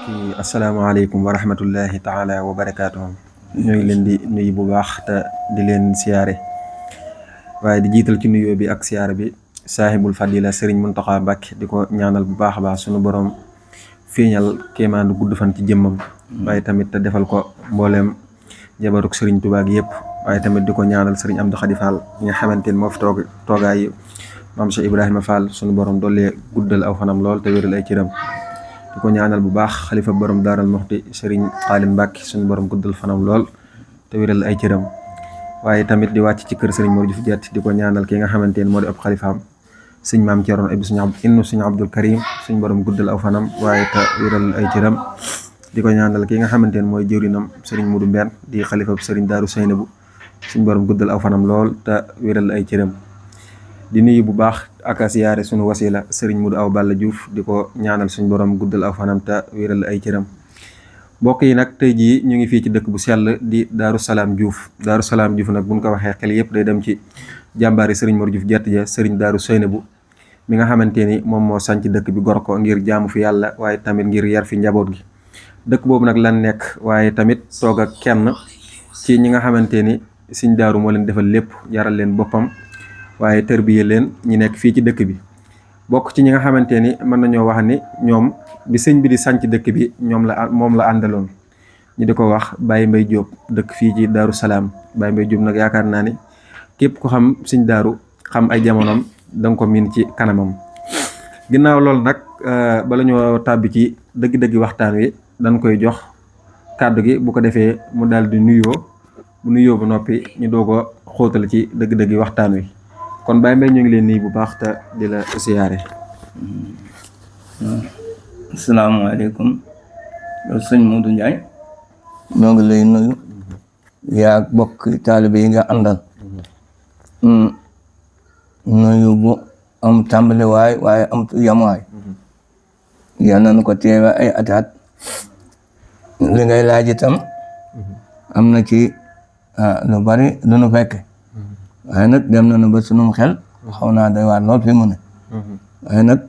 mbokki asalaamaaleykum wa rahmatullahi taala wa barakaatuhu ñoo ngi leen di nuyu bu baax te di leen siyaare waaye di jiital ci nuyoo bi ak siyaare bi saahibul fadila Serigne Mountakha Mbacké di ko ñaanal bu baax a baax sunu borom feeñal kéemaandu gudd fan ci jëmmam waaye tamit te defal ko mbooleem jabaruk Serigne Touba gi yëpp waaye tamit di ko ñaanal Serigne Amdou Khady Fall ñi nga xamante ni moo fi toogaay maam Cheikh Ibrahima Fall sunu borom dollee guddal aw fanam lool te wéral ay cëram di ko ñaanal bu baax xalifa borom daaral moxti Serigne Xaalim Mbàkke suñu borom guddal fanam lool te wéral ay cëram waaye tamit di wàcc ci kër Serigne Mor Diouf Diatty di ko ñaanal ki nga xamante ne moo di ab xalifaam sëñ maam Thierno ibnu suñu Abdul Karim suñu borom guddal aw fanam waaye te wéral ay cëram di ko ñaanal ki nga xamante ne mooy jëwrinam Serigne Modou Mbène di xalifa Serigne Daaru Seynabu suñu borom guddal aw fanam lool te wéral ay cëram di nuyu bu baax ak siyaare suñu wasila Serigne Modou Awa Balla Diouf di ko ñaanal suñu borom guddal aw fanam te wéral ay cëram mbokk yi nag tey jii ñu ngi fii ci dëkk bu sell di Daaru Salaam Diouf Daaru Salaam Diouf nag buñ ko waxee xel yëpp day dem ci jàmbaari Serigne Mor Diouf Diatty ja Serigne Daaru Seynabu mi nga xamante ni moom moo sanc dëkk bi gor ko ngir jaamu fi yàlla waaye tamit ngir yar fi njaboot gi dëkk boobu nag lan nekk waaye tamit toog ak kenn ci ñi nga xamante ni Serigne Daaru moo leen defal lépp yaral leen boppam waaye tërbiye leen ñi nekk fii ci dëkk bi bokk ci ñi nga xamante ni mën nañoo wax ni ñoom bi sëñ bi di sanc dëkk bi moom la àndaloon ñu di ko wax Baye Mbaye Diop dëkk fii ci Daaru Salaam Baye Mbaye Diop nag yaakaar naa ni képp ko xam sëñ Daaru xam ay jamonoom danga ko miin ci kanamam ginnaaw loolu nag bala ñoo tàbbi ci dëgg-dëgg waxtaan wi dañ koy jox kàddu gi bu ko defee mu daal di nuyoo bu nuyoo ba noppi ñu doog a xóotal ci dëgg-dëgg waxtaan wi kon Baye Mbaye ñu ngi leen nii bu baax te di la siyaare. asalaamaaleykum yow sëñ Modou Ndiaye ñoo ngi lay nuyu yaa bokk taalibe yi nga àndal nuyu bu am tàmbali waaye am yamuwaay yal nañu ko teewe ay ataat li ngay laaj itam am na ci lu bari lu nu fekke waaye nag dem nañu ba sunum xel xaw naa doy waar lool fi mu ne waaye nag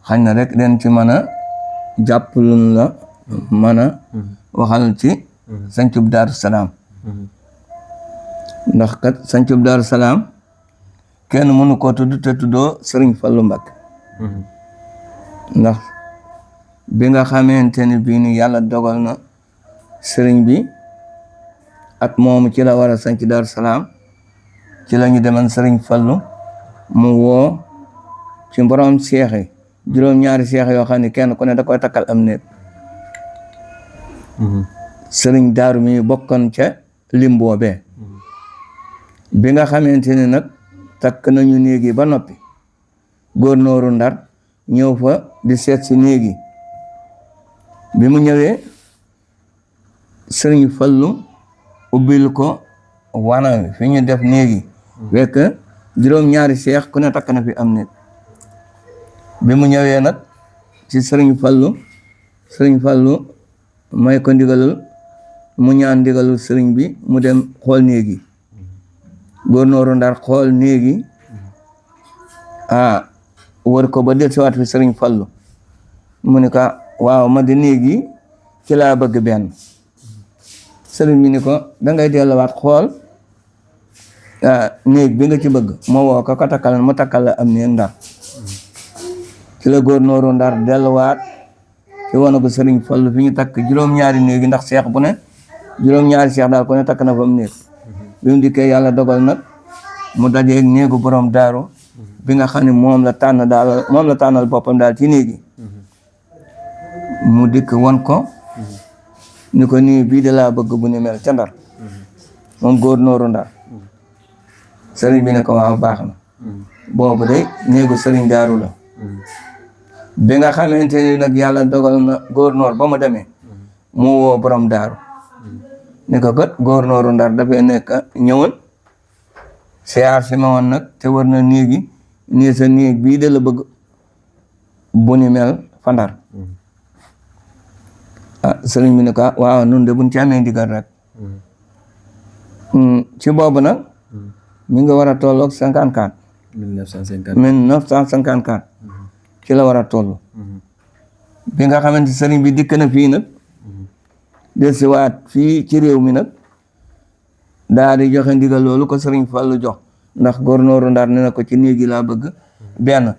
xañ na rek den ci mën a jàpp lu la mën a waxal ci sancub Daaru Salaam ndax kat sancub Daaru Salaam kenn mënu koo tudd te tuddoo Sëriñ Fallu Mbakke ndax bi nga xamante ni bii ni yàlla dogal na sëriñ bi at moomu ci la war a sanc Daaru Salaam ci la ñu demoon Sëriñ Fallu mu woo ci borom seex yi juróom-ñaari seex yoo xam ne kenn ku ne da koy takkal am néeg Sëriñ Daaru mi bokkoon ca lim boobee bi nga xamante ni nag takk nañu néeg yi ba noppi góornóoru Ndar ñëw fa di seet si néeg yi bi mu ñëwee Sëriñ Fallu ubbil ko wana wi fi ñu def néeg yi fekk juróom-ñaari seex ku ne takk na fi am néeg bi mu ñëwee nag ci Sëriñ Fallu may ko ndigalul mu ñaan ndigalul sëriñ bi mu dem xool néeg yi góornóoru Ndar xool néeg yi wër ko ba del siwaat fi Sëriñ Fallu mu ni ko waaw ma di néeg yi ci laa bëgg benn sëriñ bi ni ko dangay delluwaat xool néeg bi nga ci bëgg moo woo ko takkal mu takkal la am néeg Ndar ci la góornóoru Ndar delluwaat ci wane ko Sëriñ Fallu fi ñu takk juróom-ñaari néeg yi ndax seex bu ne juróom-ñaari seex daal ko ne takk na fa am néeg bi mu dikkee yàlla dogal nag mu dajeeg néegu borom daaru bi nga xam ne moom la tànnal boppam daal ci néegi mu dikk won ko ni ko nii bii de laa bëgg bu ni mel ca Ndar moom góornóoru Ndar sëriñ bi ne ko waaw baax na boobu de néegu Sëriñ Daaru la bi nga xamante ni nag yàlla dogal na góornóor ba mu demee mu woo borom daaru ni ko kat góornóoru Ndar dafay nekk ñëwal siyaar si ma woon nag te war na néegi nii sa néeg bii de la bëgg bu ni mel fa Ndar sëriñ bi ne ko waaw nun de buñ ci amee ndigal rek ci boobu nag mi nga war a tolloog 54 1954 1954 ci la war a toll bi nga xamante sëriñ bi dikk na fii nag dellusiwaat fii ci réew mi nag daal di joxe ndigal loolu ko sëriñ Fallu jox ndax gornooru Ndar ne na ko ci néegi laa bëgg benn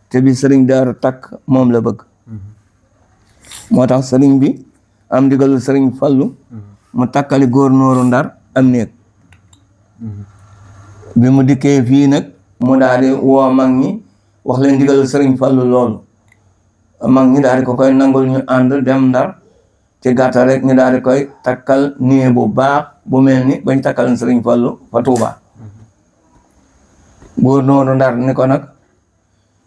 te bi sëriñ Daaru takk moom la bëgg moo tax sëriñ bi am ndigalu sëriñ Fallu mu takkali gornooru Ndar am néeg bi mu dikkee fii nag mu daal di woo mag ñi wax leen ndigalu sëriñ Fallu loolu mag ñi daal di ko koy nangul ñu ànd dem Ndar ci gàttal rek ñu daal di koy takkal néeg bu baax bu mel ni bañ takkal sëriñ Fallu fa Tuuba gouverneur Ndar ni ko nag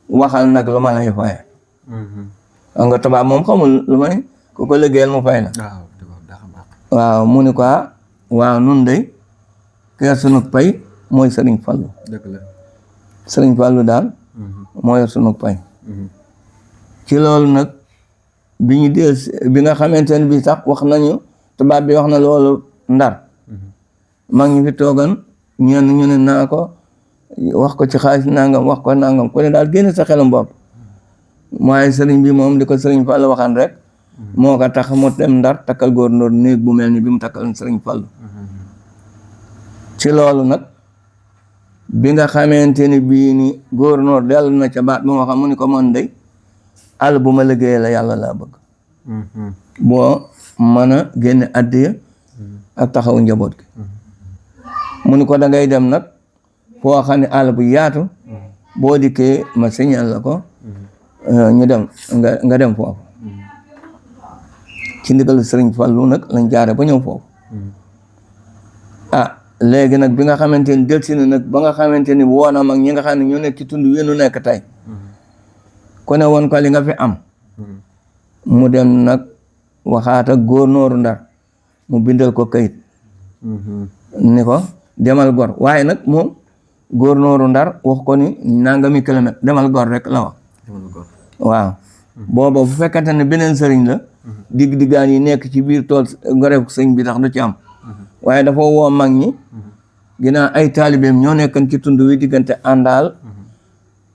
waxal nag lu ma lay faye xam nga tubaab moom xamul lu may ku ko liggéeyal mu fay la waaw mu ni ko waaw nun day kee sunu pay mooy sëriñ Fallu sëriñ Fallu daal mooy sunu pay ci loolu nag bi ñu del bi nga xamante ne bi sax wax nañu tubaab bi wax na loolu Ndar mag ñi fi toogan ñenn ñu ne naa ko wax ko ci xaalis nangam wax ko nangam ku ne daal génne sa xelam bopp waaye sëriñ bi moom di ko sëriñ Fallu waxan rek moo ko tax mu dem Ndar takkal góornóor néeg bu mel ni bi mu takkal sëriñ Fallu ci loolu nag bi nga xamante ni bii ni góornóor dellu na ca baat bu ma xam mu ni ko man day àll bu ma liggéeyee la yàlla laa bëgg boo mën a génne addiya ak taxaw njaboot gi mu ni ko da ngay dem nag foo xam ne àll bu yaatu boo dikkee ma signal la ko ñu dem nga dem foofu ci ndigal sëriñ Fallu nag lañ jaare ba ñëw foofu léegi nag bi nga xamante ni delsi na nag ba nga xamante ni woonam ak ñi nga xam ne ñoo nekk ci tund wenu nekk tey ku ne woon ko li nga fi am mu dem nag waxaat ak góornóoru Ndar mu bindal ko kayit ni ko demal gor waaye nag moom góornóoru Ndar wax ko ni nangami kilomètre demal gor rek la wax waaw booba bu fekkante ne beneen sëriñ la diggaan yi nekk ci biir tool goreef sëñ bi tax du ci am waaye dafa woo mag ñi ginnaaw ay taalibeem ñoo nekkan ci tund wi diggante àndaal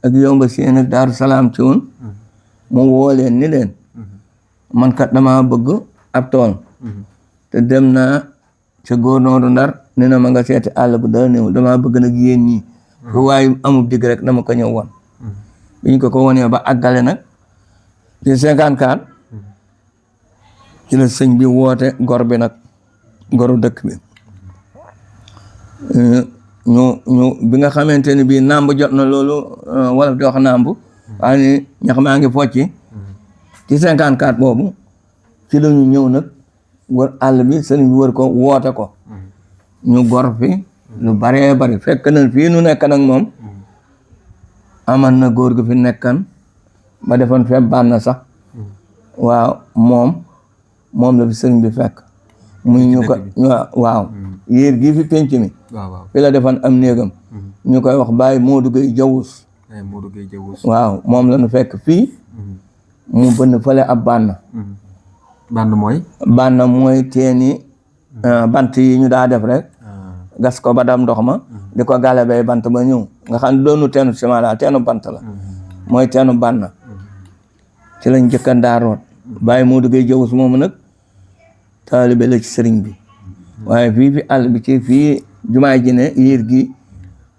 ak yomba seen ak Daaru Salaam ci woon mu woo leen ni leen man kat dama bëgg ab tool te dem naa ca góornóoru Ndar nee na ma nga seeti àll bu dara néew dama bëgg nag yéen ñi fu waaye amul digg rek dama ko ñëw woon bi ñu ko wonee ba àggale nag ci 54 ci la sëñ bi woote gor bi nag goru dëkk bi ñu bi nga xamante ni bii nàmb jot na loolu wala di wax nàmb waaye ni ñax maa ngi focci ci 54 boobu ci la ñu ñëw nag wër àll bi sëriñ bi wër ko woote ko ñu gor fi lu baree bari fekk na fii nu nekk nag moom aman na góor gi fi nekkan ba defoon fee bànn sax waaw moom la fi sëriñ bi fekk muy ñu ko waaw yéer gii fi penc mi fi la defoon am néegam ñu koy wax Baye Modou Gueye Jawus waaw moom la ñu fekk fii mu bënn fële ab bànn mooy teeni bant yi ñu daa def rek gas ko ba dam ndox ma di ko galabee bant ba ñëw nga xam ne doonu teenu ciment daal teenu bant la mooy teenu bànn ci lañ jëkkan daa root Baye Modou Gueye Jawus moomu nag taalibe la ci sëriñ bi waaye fii fi àll bi ci fii jumaay ji ne yéer gi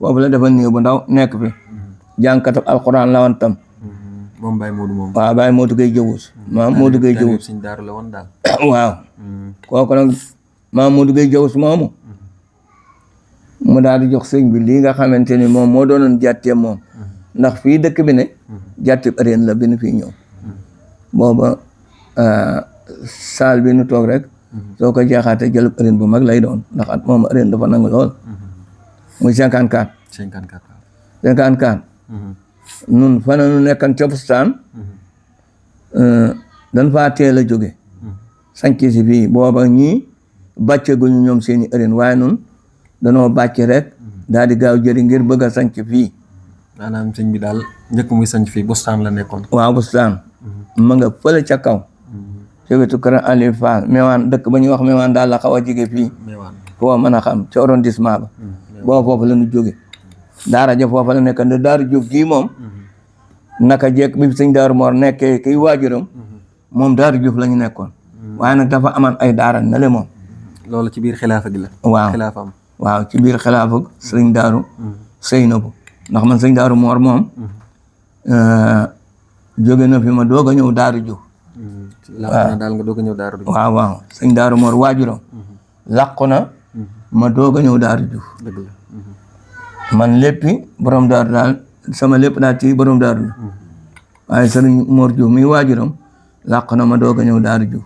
boobu la dafa néew bu ndaw nekk fi jàngkatab alxuraan la woon tam moom Baye Modou moom waaw Baye Modou Gueye Jawus maam Modou Gueye Jawus suñ daaru la woon daal waaw kooku nag maam Modou Gueye Jawus moomu mu daal di jox sëñ bi lii nga xamante ni moom moo doonoon jàttee moom ndax fii dëkk bi ne jàtti ëreen la bi nu fii ñëw booba saal bi nu toog rek soo ko jeexaate jëlub ëreen bu mag lay doon ndax at moom ëreen dafa nangu lool muy 54 nun fana nu nekkan ca bustaan dañ faa teel a jóge sanc si fii booba ñii bàcce guñu ñoom seeni ëreen waaye nun danoo bàcc rek daal di gaaw jëri ngir bëgg a sanc fii maanaam sëñ bi daal njëkk muy sanc fii bustaan la nekkoon waaw bustaan ma nga fële ca kaw ci wetu kër Aliou Fall Meewaan dëkk ba ñuy wax Meewaan daal la xaw a jige fii foo mën a xam ci arrondissement ba boo foofu la ñu jóge daara ja foofa la nekk nda Daaru Jóob gii moom naka jekk bi sëñ Daaru Moor nekkee kiy waajuram moom Daaru Juuf la ñu nekkoon waaye nag dafa aman ay daara na le moom loolu ci biir xilaafa gi la. waaw xilaafa am. waaw ci biir xilaafa sëriñ Daaru Seynabu ndax man sëñ Daaru Moor moom jóge na fi ma doog a ñëw Daaru Juuf waaw daal nga doog a ñëw Daaru Juuf. waaw sëñ Daaru Moor waajuram làqu na ma doog a ñëw Daaru Juuf dëgg la. man léppi borom daaru daal sama lépp daal ci borom daaru la waaye sëriñ Mor Juuf mi waajuram làqu na ma doog a ñëw Daaru Juuf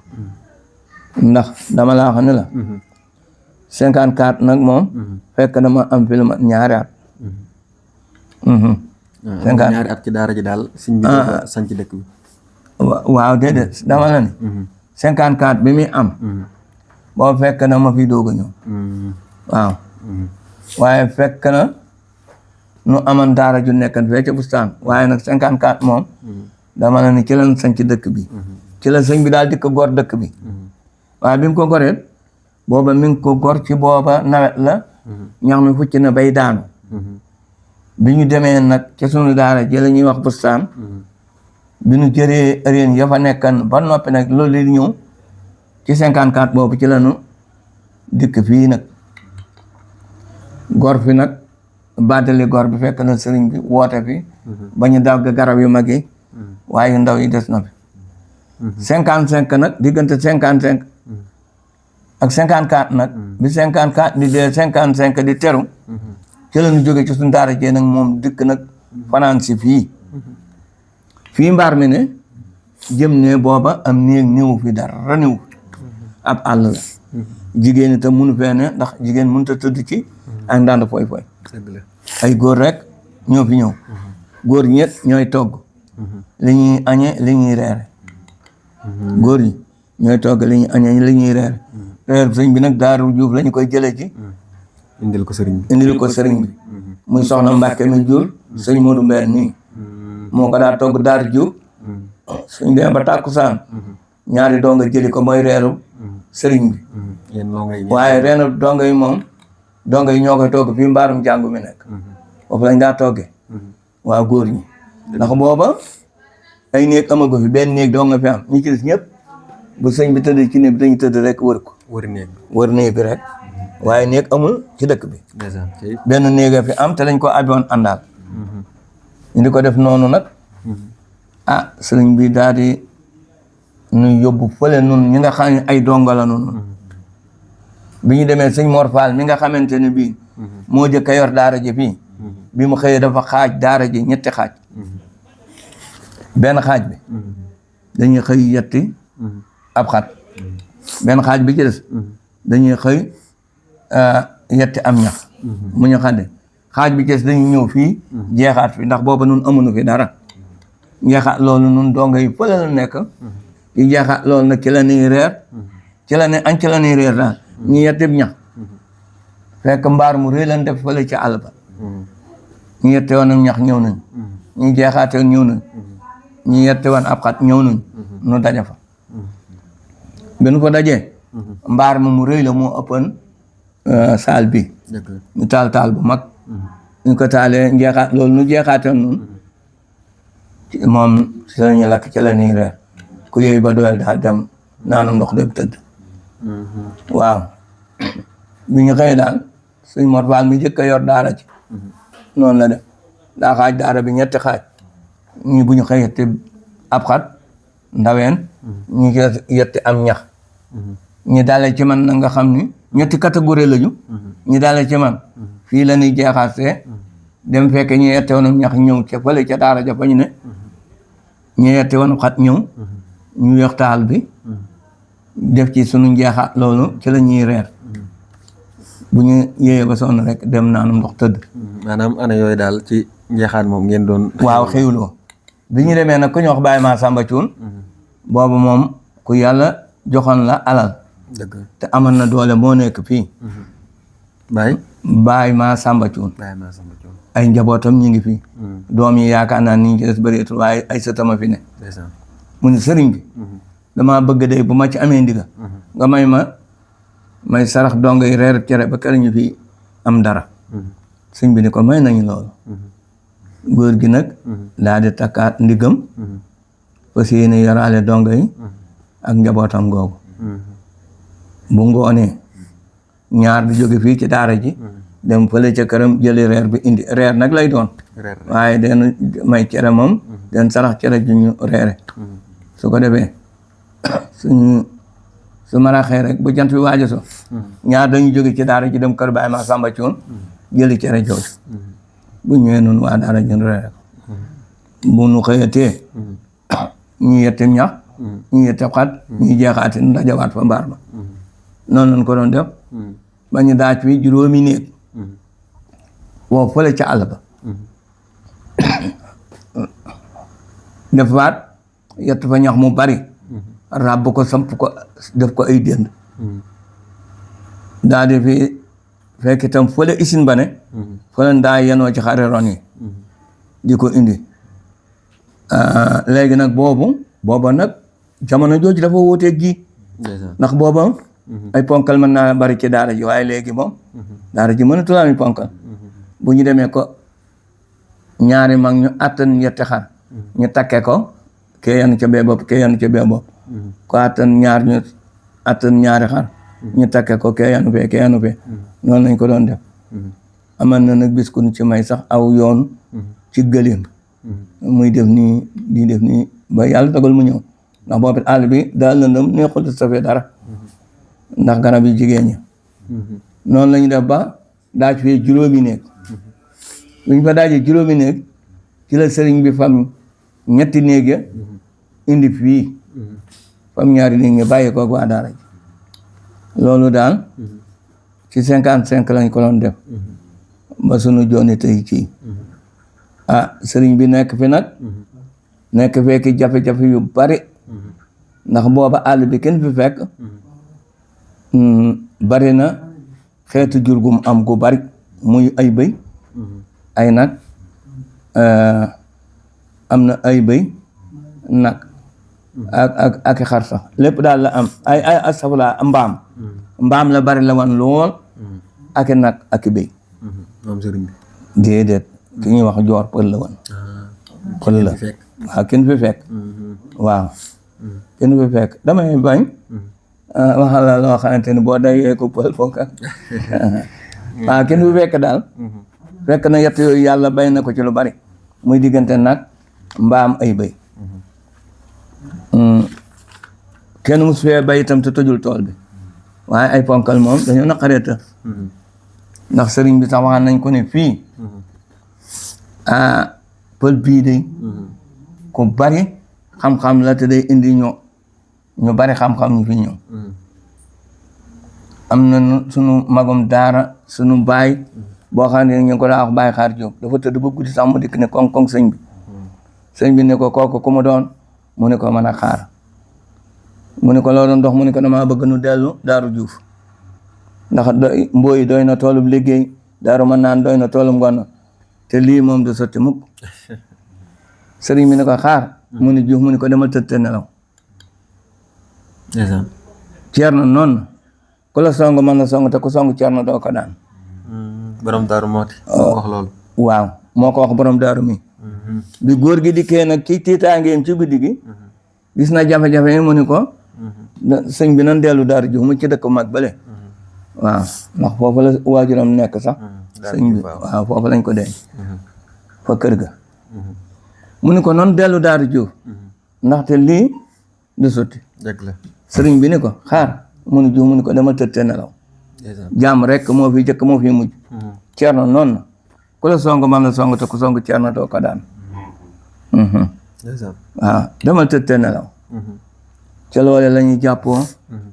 ndax dama laa xam ne la 54 nag moom fekk na ma am fi lu mat ñaari at 50 ñaari at ci daara ji daal. sëñ bi dafa sanc dëkk bi. waaw déedéet dama la ni 54 bi muy am boo fekk na ma fi doog a ñëw waaw waaye fekk na nu aman daara ju nekkan fee ca bustaan waaye nag 54 moom dama la ni ci lañ sanc dëkk bi ci la sëñ bi daal di ko gor dëkk bi waaye bi mu ko goree booba mi ngi ko gor ci booba nawet la ñax mi fucc na bay daanu bi ñu demee nag ca sunu daara ji la ñuy wax bustaan bi ñu jëree reen ya fa nekkan ba noppi nag loolu li ñëw ci 54 boobu ci lañu dikk fii nag gor fi nag baatali gor bi fekk na sëriñ bi woote fi ba ñu dagg garab yu mag yi waaye yu ndaw yi des na fi 55 nag diggante 55 ak 54 nag bi 54 di dee 55 di teru ci la ñu jóge ci suñu daara jee nag moom dikk nag fanaan si fii mbaar mi ne jëm ne booba am néeg néew fi dara néew ab àll la jigéen itam mënu fee ne ndax jigéen mënut a tëdd ci ak ndànd foy foy ay góor rek ñoo fi ñëw góor ñett ñooy togg li ñuy añe li ñuy reere góor ñi ñooy togg li ñuy añe li ñuy reere reer sëñ bi nag Daaru Juuf la ñu koy jëlee ci indil ko sëriñ bi muy soxna Mbàkke mi jur sëñ Modou Mbène nii moo ko daa togg Daaru Juuf suñ demee ba tàkkusaan ñaari donga jëli ko mooy reeru sëriñ bi waaye reenu donga yi moom donga yi ñoo koy togg fii mbaarum jàngu mi nekk foofu lañ daa toggee waa góor ñi ndax booba ay néeg amago fi benn néeg doo nga fi am ñi ci des ñëpp bu sëñ bi tëdd ci néeg bi dañu tëdd rek wër ko wër néeg bi rek waaye néeg amul ci dëkk bi benn néeg a fi am te lañ ko abiwoon àndaal ñu di ko def noonu nag ah sëriñ bi daal di nu yóbbu fële nun ñi nga xam ne ay donga la noonu bi ñu demee sëñ Mor Fall mi nga xamante ne bii moo jëkk a yor daara ji fii bi mu xëyee dafa xaaj daara ji ñetti xaaj benn xaaj bi dañuy xëy yetti ab xat benn xaaj bi ci des dañuy xëy yetti am ñax mu ñu xadde xaaj bi ci des dañuy ñëw fii jeexaat fi ndax booba nun amuñu fi dara jeexaat loolu nun donga yi fële la nekk ci jeexaat loolu nag ci la ñuy reer ci la ne añ ci la ñuy reer daal ñu yettib ñax fekk mbaar mu rëy lan def fële ci àll ba ñu yette woon ñax ñëw nañ ñu jeexaate woon ñëw nañ ñu yette woon ab xat ñëw nañ nu daja fa benn fa dajee mbaar ma mu rëy la moo ëppoon saal bi ñu taal bu mag ñu ko taalee njeexaat loolu nu jeexaate woon noonu moom si la ñu lakk ci la ñuy reer ku yooyu ba doyal daal dem naanu ndox dem tëdd waaw bi ñu xëy daal suñ Mor Fall mi jëkk a yor daara ci noonu la def daa xaaj daara bi ñetti xaaj ñu bu ñu xëy yetti ab xat ndaween ñu yetti am ñax ñu dalee ci man na nga xam ni ñetti catégorie lañu ñu dalee ci man fii la ñuy jeexaatee dem fekk ñu yette woon ñax ñëw ca fële ca daara ja fa ñu ne ñu yette woon xat ñëw ñu yox taal bi def ci sunu njeexaat loolu ci la ñuy reer bu ñu yéeyee ba sonn rek dem naanu ndox tëdd maanaam ana yooyu daal ci njeexaat moom ngeen doon waaw xewloo bi ñu demee nag ku ñu wax Baye Ma Samba Cuun boobu moom ku yàlla joxoon la alal te amal na doole moo nekk fii Baye Ma Samba Cuun ay njabootam ñu ngi fi doom yi yaakaar naa ni ñu ci des bëreetul waaye ay sëtama fi ne mu ne sëriñ bi damaa bëgg day bu ma ci amee ndiga nga may sarax dongo yi reer cere ba kër ñu fi am dara sëñ bi ni ko may nañu loolu góor gi nag daa di takkaat ndigam fas yéene yaraale dongo yi ak njabootam googu bu ngoonee ñaar di jóge fii ci daara ji dem fële ca këram jëli reer bi indi reer nag lay doon waaye den may cere moom den sarax cere ju ñu reere su ko defee su maraxee rek bu jant bi waaja so ñaar dañu jóge ci daara ji dem kër Baay ma Samba Cuun jëli cere jooju bu ñëwee noonu waa daara ji reere ko bu nu xëyatee ñu yetti ñax ñu yetti xat ñu jeexaati nu dajawaat fa mbaar ba noonu lañ ko doon def ba ñu daaj fi juróomi néeg woo fële ca àll ba defaat yett fa ñax mu bari ràbb ko samp ko def ko ay dénd daa di fi fekk itam fële isin ba ne fële ndaa yenoo ci xari ron yi di ko indi léegi nag booba nag jamono jooju dafa wóoteeg gi ndax booba ay ponkal mën naa bari ci daara ji waaye léegi moom daara ji mënatul am ponkal bu ñu demee ko ñaari mag ñu attan yetti xar ñu takke ko kee yan ca bee bopp kee yan ca bee bopp ko attan ñaari xar ñu takke ko kee yanu fee noonu lañ ko doon def aman na nag bis ku ñu ci may sax aw yoon ci gëléem muy def nii di def nii ba yàlla dogal mu ñëw ndax boobu àll bi daal lëndëm neexul di safee dara ndax garab yi jigéen ñi noonu lañu def ba daaj fee juróomi néeg bu ñu fa daajee juróomi néeg ci la sëriñ bi fam ñetti néeg ya indi fii fam ñaari néeg ñu bàyyi ko ak waa daara ji loolu daal ci 55 lañ ko doon def ba sunu jooni tey ci sëriñ bi nekk fi nag nekk fekki jafe-jafe yu bari ndax booba àll bi kenn fi fekk bari na xeetu jur gum am gu bari muy ay bëy ay nag am na ay bëy nag ak xar sax lépp daal la am ay astafurlah mbaam la bari la wan lool ak nag ak bëy moom sëriñ bi déedéet ki ñuy wax joor pël la woon pël la waaw kenn fi fekk waaw kenn fi fekk damay bañ waxal la loo xamante ni boo dayee ko pël foog waaw kenn fi fekk daal fekk na yett yooyu yàlla bay na ko ci lu bari muy diggante nag mbaam ay bëy kenn mus fee bay itam te tojul tool bi waaye ay ponkal moom dañoo naqareeta ndax sëriñ bi sax waxaan nañ ko ne fii pël bii de ku bari xam-xam la te day indi ñu bari xam-xam ñu fi ñëw am na sunu magum daara sunu baay boo xam ne ñu ngi ko daa wax Baay Xaar Jóob dafa tëdd ba guddi sax mu dikk ne koŋ-koŋ sëñ bi ne ko kooku ku mu doon mu ne ko mën a xaar mu ne ko loo doon dox mu ne ko damaa bëgg nu dellu Daaru Juuf ndax mbooyi doy na toolub liggéey daaru mën naan doy na toolub ngoon te lii moom du sotti mukk sëriñ bi ne ko xaar mu ne Juuf mu ne ko demal tëdd nelaw Ceerno noonu ku la song mën na song te ku song Ceerno doo ko daan borom daaru mooti wax loolu waaw moo ko wax borom daaru mi bi góor gi dikkee nag ci tiitaangeem ci guddi gi gis na jafe-jafe yi mu ni ko sëñ bi nan dellu Daaru Juuf mu ci dëkk mag bële waaw ndax foofu la waajuram nekk sax sëñ bi waaw foofu lañ ko denc fa kër ga mu ni ko noonu dellu Daaru Juuf ndaxte lii du sotti sëriñ bi ni ko xaar mu ni Juuf mu ni ko dama tëdd te nelaw jàmm rek moo fi jëkk moo fi mujj Ceerno noonu ku la song man la song te ku song Ceerno doo ko daan waaw dama tëdd te nelaw ca loole la ñuy jàppoo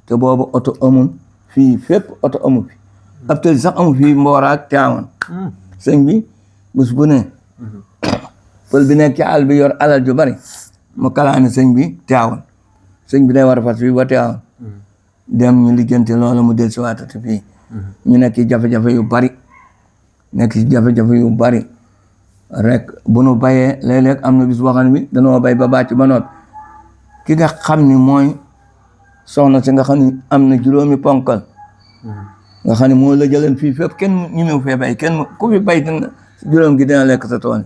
te boobu oto amul fii fépp oto amu fi ab tëli sax amu fii Mboora ak Tiwaawan sëñ bi bés bu ne pël bi nekk ci àll bi yor alal ju bari mu kalaami sëñ bi Tiwaawan sëñ bi day war a fas fii ba Tiwaawan dem ñu lijjanti loolu mu del si waatati fii ñu nekk ci jafe-jafe yu bari rek bu nu bayee léeg-léeg am na bis boo xam ne bi danoo bay ba bàcc ba noppi ki nga xam ni mooy soxna si nga xam ne am na juróomi ponkal nga xam ne moo la jëleen fii fépp kenn ñu ñëw fee bay kenn ku fi bay dina juróom gi dina lekk sa tool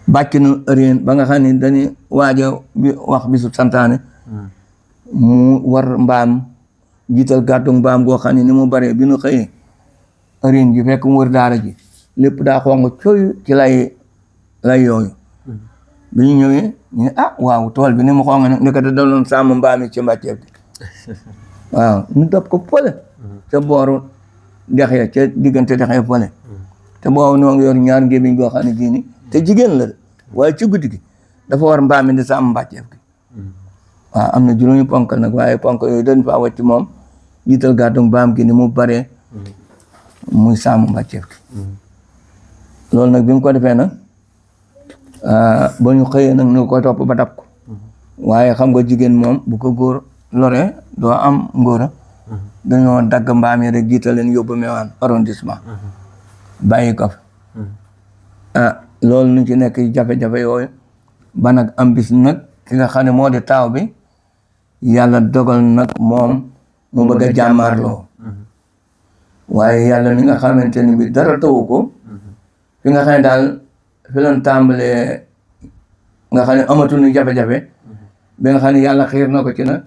bàcc na ëreen ba nga xam ne dañuy waaja bi wax bisu santaane mu war mbaam jiital gàttu mbaam goo xam ne ni mu baree bi nu xëyee ëreen ji fekk mu wër daara ji lépp daa xong coy ci lay yooyu bi ñu ñëwee ñu ne waaw tool bi ni mu xong nag nekkate daloon sàmm mbaam yi ci mbàcceef bi waaw ñu dab ko fële ca booru dex ya ca diggante dex ya fële te boobu noo ngi yor ñaar ngébiñ goo xam ne gii ni te jigéen la de waaye ci guddi gi dafa war mbaam mi di sàmm mbàcceef gi waaw am na juróomi ponk nag waaye ponk yooyu dañ fa wàcc moom jiital gàttu mbaam gi ni mu baree muy sàmm mbàcceef gi loolu nag bi mu ko defee nag ba ñu xëyee nag ñu ko topp ba dab ko waaye xam nga jigéen moom bu ko góor loree doo am ngóora dañoo dagg mbaam yi rek jiital leen yóbbu Mewane arrondissement bàyyi ko fa loolu nu ci nekk jafe-jafe yooyu ba nag am bis nag ki nga xam ne moo di taaw bi yàlla dogal nag moom mu bëgg a jàmmaarloo waaye yàlla mi nga xamante ni bi dara tawu ko fi nga xam ne daal fi leen tàmbalee nga xam ne amatuñu jafe-jafe bi nga xam ne yàlla xiir na ko ci nag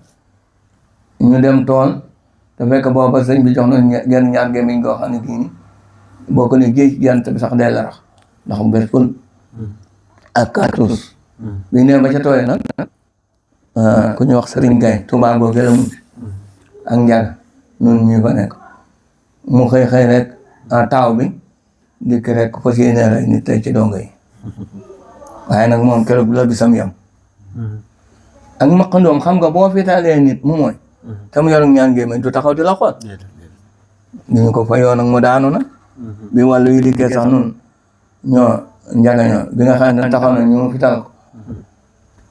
ñu dem tool te fekk booba sëñ bi jox na genn ñaar gémmiñ goo xam ne kii ni boo ko ne géej jant bi sax day la rax ndax mu bés ful ak cartouche bi nee ba ca tooyee nag ku ñu wax Sëriñ Gay Tuubaa boo gëla mu ak njàng nun ñu fa nekk mu xëy rek taaw bi dikk rek fas yéene rek nit tey ci dongo yi waaye nag moom keroog la bisam yam ak maqandoom xam nga boo fitaalee nit mu mooy te mu yor ñaan gémmiñ du taxaw di la xool ni ñu ko fa yoon ak mu daanu na bi wàllu yi dikkee sax nun ñoo njagañoo bi nga xam ne taxaw na ñu fital ko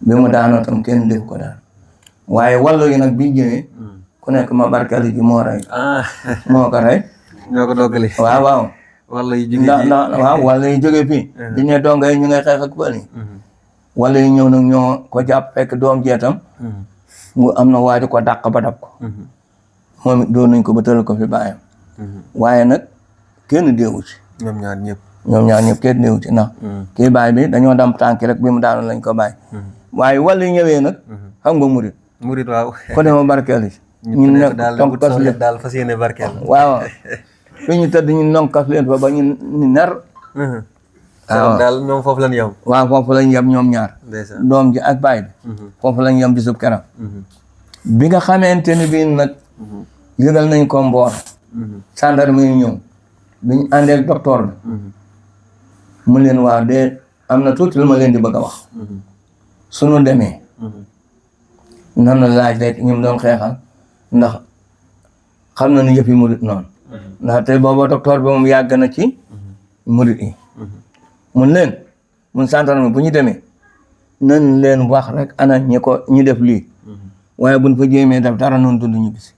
bi mu daanoo tam kenn dégg ko daal waaye wàllu yi nag bi ñëwee ku nekk ma barkali ji moo rey moo ko rey ñoo ko doggali waaw walla yi jóge waaw walla yi jóge fii di ne donga yi ñu ngay xeex ak pël yi walla yi ñëw nag ñoo ko jàpp fekk doom jeetam mu am na waaju ko dàq ba dab ko moom it doon nañ ko ba tëral ko fi bàyyam waaye nag kenn déewu ci ñoom ñaar ñëpp kenn déewu ci ndax kii baay bi dañoo dam tànki rek bi mu daanu lañ ko bàyyi waaye walla yi ñëwee nag xam nga murit waaw ko dema barkeel ci ñu nekk tonkas leen daal fas yéene barkeel waaw fi ñu tëdd ñu nonkas leen fa ba ñu ner waaw daal ñoom foofu lañ yem waaw foofu lañ yem ñoom ñaar doom ji ak baay bi foofu lañ yem bisub keram bi nga xamante ni bii nag yëgal nañ ko Mboor gendarme yi ñëw bi ñu àndee ak docteur bi mu leen waaw de am na tuuti lu ma leen di bëgg a wax suñu demee nan la laaj rek ñu doon xeexal ndax xam na ni yëf yi murit noonu ndax te booba docteur bi moom yàgg na ci murit yi mun leen mun gendarme bu ñu demee nan leen wax rek ana ñi def lii waaye buñ fa jéemee def dara noonu dund ñu bisi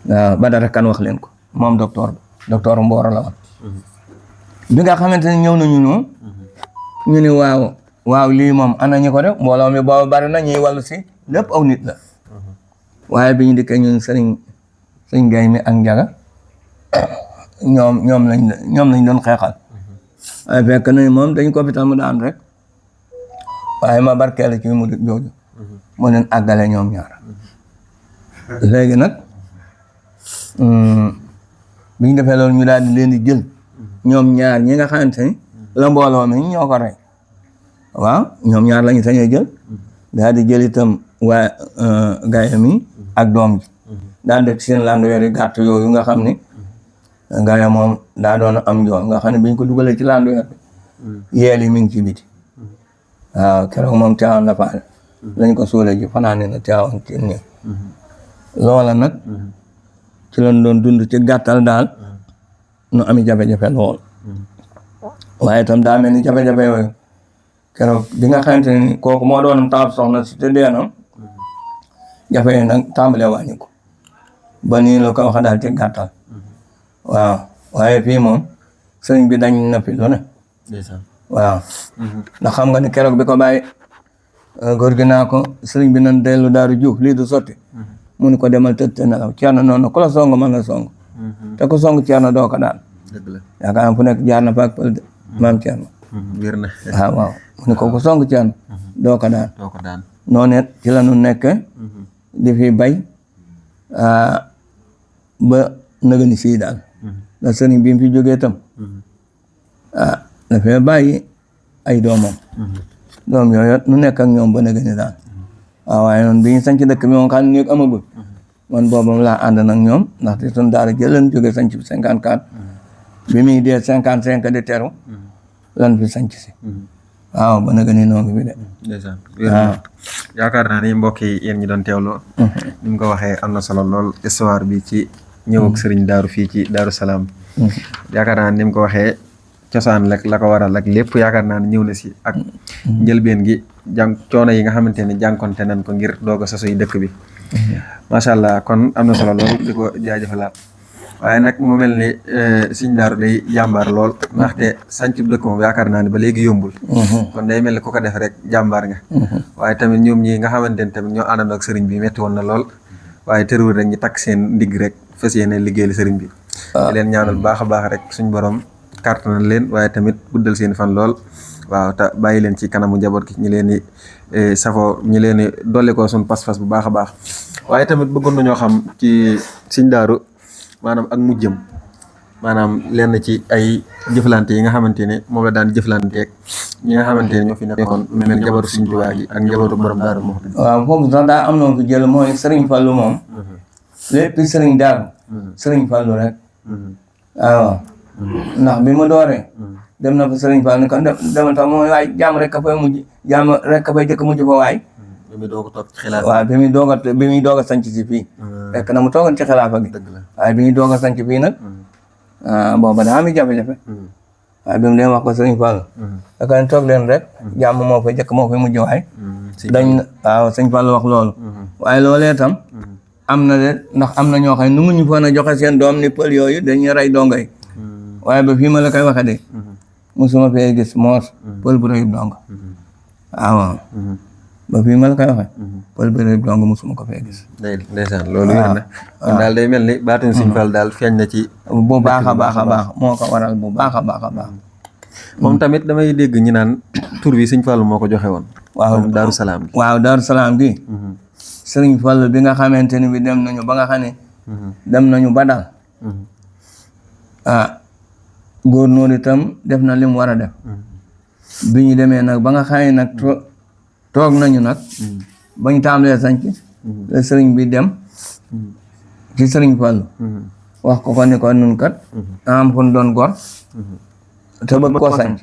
waaw ba dara kan wax leen ko moom docteur Mbooro la woon bi nga xamante ne ñëw nañu noonu ñu ne waaw lii moom ana ñi ko def mbooloo mi booba bari na ñuy wàllu si lépp aw nit la waaye bi ñu dikkee ñun sëñ Gay mi ak Njaga ñoom lañ doon xeexal waaye fekk na moom dañ ko fital mu daan rek waaye ma barkeel ci mu jooju moo leen àggale ñoom ñaar léegi nag bi ñu defee loolu ñu daal di leen di jël ñoom ñaar ñi nga xamante ni la mbooloo mi ñoo ko rey waaw ñoom ñaar lañu sañee jël daal di jël itam waa Gaye mi ak doom ji daal def seen landuweer yi gàtt yooyu nga xam ni Gaye moom daa doon am njool nga xam ne biñ ko dugalee ci landuweer bi yeel yi mi ngi ci biti waaw keroog moom teewoon na faale lañ ko suulee ji fanaane na teewoon ci néeg loola nag ci lañ doon dund ci gàttal daal nu ami jafe-jafe lool waaye itam daa mel ni jafe-jafe yooyu keroog bi nga xamante ni kooku moo doon taab soxna si te dee na jafe yi nag tàmbalee wàññi ko ba nii la ko wax daal ci gàttal waaw waaye fii moom sëriñ bi dañ na fi lu ne waaw ndax xam nga ni keroog bi ko bàyyi góor gi naa ko sëriñ bi nan dellu Daaru Juuf lii du sotti mu ni ko demal tëdd te nelaw Ceerno noonu ku la song mën la song te ku song Ceerno doo ko daan yaakaar fu nekk jaar na fa ak pël de maam Ceerno wér na. waaw mu ne ko song Ceerno doo ko daan doo ko daan. noonu it ci la ñu nekk di fi bay ba nëgëni sii daal ndax sëriñ bi mu fi jógee tam dafay bàyyi ay doomam doom yooyu nu nekk ak ñoom ba nëgëni daal waaw waaye noonu bi ñu sanc dëkk bi moom xam ne néeg amagul man boobam laa ànd nag ñoom ndaxte sun daara jëleen jóge sanc bi 54 bi muy dee 55 di teru lan fi sanc si waaw ba nag ni noonu bi de. ndeysaan yaakaar naa ni mbokk yi yéen ñi doon teewloo. ni mu ko waxee am na solo lool histoire bi ci ñëw ak sëriñ Daaru fii ci Daaru Salaam. yaakaar naa ni mu ko waxee cosaan la ko waral ak lépp yaakaar naa ne ñëw na si ak njëlbeen gi coono yi nga xamante ne jànkonte nañ ko ngir doog a sosoy dëkk bi. macha allah kon am na solo lool di ko jaajëfalaat. waaye nag mu mel ni Sëriñ Daaru day jàmbaar lool ndaxte sanc dëkk moom yaakaar naa ne ba léegi yombul. kon day mel ni ku ko def rek jàmbaar nga. waaye tamit ñoom ñi nga xamante ne tamit ñoo àndandoo ak sëriñ bi metti woon na lool waaye tërëwul rek ñu takk seen ndigg rek fas yéene liggéeyal sëriñ bi. di leen ñaanal baax a baax rek suñ borom kàttanal leen waaye tamit guddal seen fan lool. waaw te bàyyi leen ci kanamu njaboot gi ñu leen di safoo ñu leen di dolli ko suñ pas-pas bu baax a baax waaye tamit bëggoon nañoo xam ci Sëriñ Daaru maanaam ak mujjëm maanaam lenn ci ay jëflante yi nga xamante ne moom la daan jëflanteeg ñi nga xamante ne ñoo fi nekkoon mel ni njabootu Sëriñ Tuubaa gi ak njabootu borom Daaru Muxti. waaw foofu sax daa am na ko jël mooy Sëriñ Fallu moom lépp Sëriñ Daaru Sëriñ Fallu rek waaw ndax bi mu dooree dem na fa Sëriñ Fallu ni kon demal tax mooy waay jàmm rek ka fay mujj jàmm rek ka fay jëkk mujj fa waay bi muy doog a toog ci xilaafa. waaw bi muy doog a sanc si fii fekk na mu toogoon ci xilaafa gi waaye bi muy doog a sanc fii nag booba daa am jafe-jafe waaye bi mu leen wax ko Sëriñ Fallu da ko toog leen rek jàmm moo fay jëkk moo fay mujj waay waaw Sëriñ Fallu wax loolu waaye loolee tam am na de ndax am na ñoo xam ne nu mu ñu foon a joxe seen doom ni pël yooyu dañuy rey dongo yi waaye ba fii ma la koy waxe de musuma fee gis moos pël bu rëyub dongo waaw ba fii ma la koy waxe pël bu rëyub dongo musuma ko fee gis ndeysaan loolu wér na kon daal day mel ni baatin Sëriñ Fall daal feeñ na ci bu baax a baax a baax moo ko waral bu baax a baax a baax moom tamit damay dégg ñi naan tur bi Sëriñ Fall moo ko joxe woon waaw Daaru Salaam gi waaw Daaru Salaam gi Sëriñ Fallu bi nga xamante ni bi dem nañu ba nga xam ne dem nañu ba daal góornóor itam def na li mu war a def bi ñu demee nag ba nga xam ne nag toog nañu nag bañ tàmbalee sanc la sëriñ bi dem ci Sëriñ Fallu wax ko ni ko nun kat am fu nu doon gor te bëgg koo sanc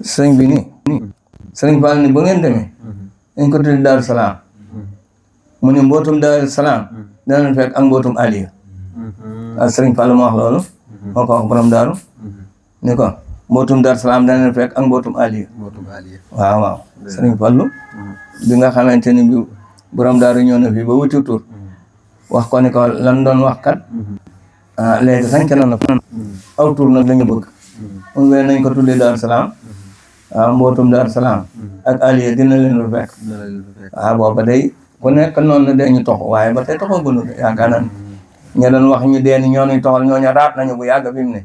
sëriñ bi ni Sëriñ Fallu ni ba ngeen demee dañ ko tuddi Daaru Salaam mu ne mbootum Daaru Salaam danañ fekk ak mbootum Aliya waaw Sëriñ Fallu moo wax loolu moo ko wax borom daaru ni ko mbootum Daaru Salaam danañ fekk ak mbootum Aliya waaw waaw Sëriñ Fallu bi nga xamante ni bi borom daaru ñëw na fii ba wuti tur wax ko ni ko lan doon wax kat léegi sanc na fa aw tur nag lañu bëgg mun wee nañ ko tuddee Daaru Salaam waaw mbootum Daaru Salaam ak Aliya dina leen lu fekk waaw booba day ku nekk noonu la dee ñu tox waaye ba tey toxoo gënu de yaakaar naa ña doon wax ñu dee ni ñoo ñuy toxal ñoo ña raat nañu bu yàgg fi mu ne